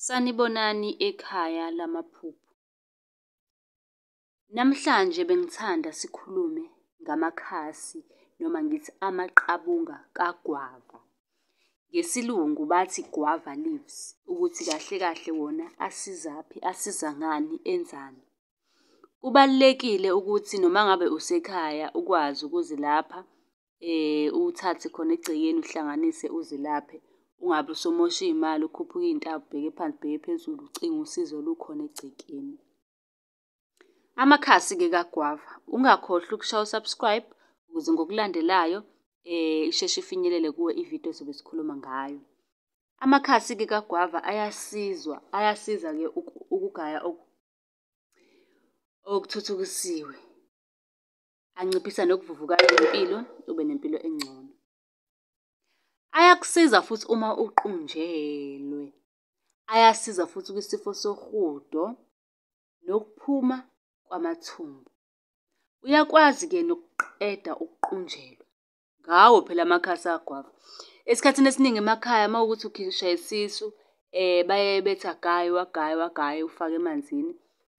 Sanibonani ekhaya lamaphupho. Namhlanje bengithanda sikhulume ngamakhasi noma ngithi amaqabunga kagwava. NgesiLungu bathi guava leaves, ukuthi kahle kahle wona asizaphi, asiza ngani, enzani. Kubalulekile ukuthi noma ngabe usekhaya ukwazi ukuzilapha, uthathe khona egcekeni uhlanganise uzilaphe. Ungabe usumosha iy'mali ukhuphuka iy'ntaba ubheke phansi ubheke phezulu ucinga usizo lukhona egcekeni. Amakhasi-ke kagwava, ungakhohlwa ukushaya u-subscribe ukuze ngokulandelayo isheshe ifinyelele kuwe ividiyo ezobe sikhuluma ngayo. Amakhasi-ke kagwava ayasizwa, ayasiza-ke ukugaya okuthuthukisiwe. Anciphisa nokuvuvukala kwempilo, ube nempilo engcono. Ayakusiza futhi uma uqunjelwe, ayasiza futhi kwisifo sohudo nokuphuma kwamathumbu. Uyakwazi-ke nokuqeda ukuqunjelwa, ngawo phela amakhasi kagwava. Esikhathini esiningi emakhaya uma kuwukuthi ukhishwa isisu, bayaye bethi agaye, uwagaye, uwagaye ufake emanzini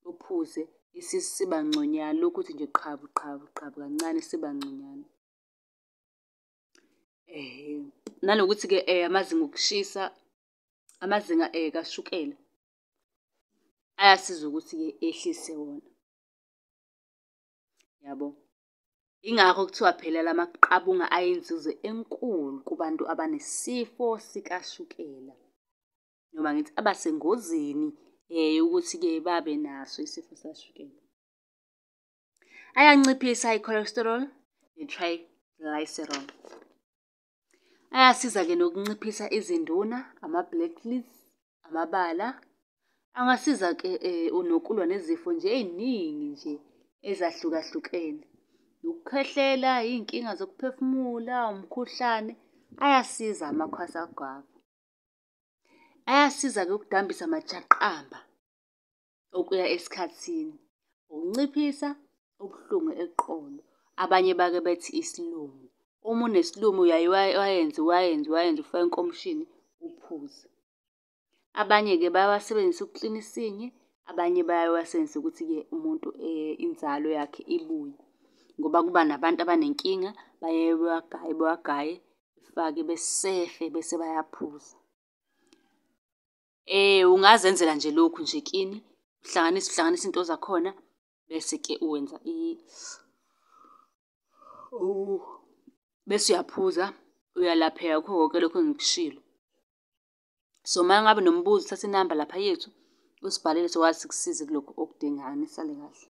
uphuze, isisu siba ngconywana. Ulokhu uthi nje qhabu, qhabu, qhabu kancane siba ngconywana. Ehhe, nanokuthi-ke amazinga okushisa, amazinga kashukela, ayasiza ukuthi-ke ehlise wona, yabo. Yingakho kuthiwa phela la maqabunga ayinzuzo enkulu kubantu abanesifo sikashukela, noma ngithi abasengozini yokuthi-ke babe naso isifo sikashukela. Ayanciphisa i-cholesterol ne-triglycerol. Ayasiza-ke nokunciphisa izinduna, ama-black amabala. Angasiza-ke nokulwa nezifo nje ey'ningi nje ezahlukahlukene. Ukukhwehlela, iy'nkinga zokuphefumula, umkhuhlane, ayasiza amakhasi kagwava. Ayasiza-ke ukudambisa amajaqamba okuya esikhathini, ukunciphisa ubuhlungu eqolo, abanye bake bethi isilumo. Uma unesilumo uyaye uwayenze, uwayenze, uwayenze ufake enkomishini uphuze. Abanye-ke bayawasebenzisa ukuklina isinye, abanye bayawasebenzise ukuthi-ke umuntu inzalo yakhe ibuye. Ngoba kuba nabantu abanenkinga, baye bewagaye bewagaye, befake besefe bese bayaphuza. Ungazenzela nje lokhu nje kini, uhlanganise uhlanganise iy'nto zakhona, bese-ke uwenza bese uyaphuza, uyalapheka kukho konke lokhu engikushilo. So, uma ngabe unombuzo, thatha inamba lapha yethu, usibhalele sokwazi sikusize kulokhu okudingayo. Nisale kahle.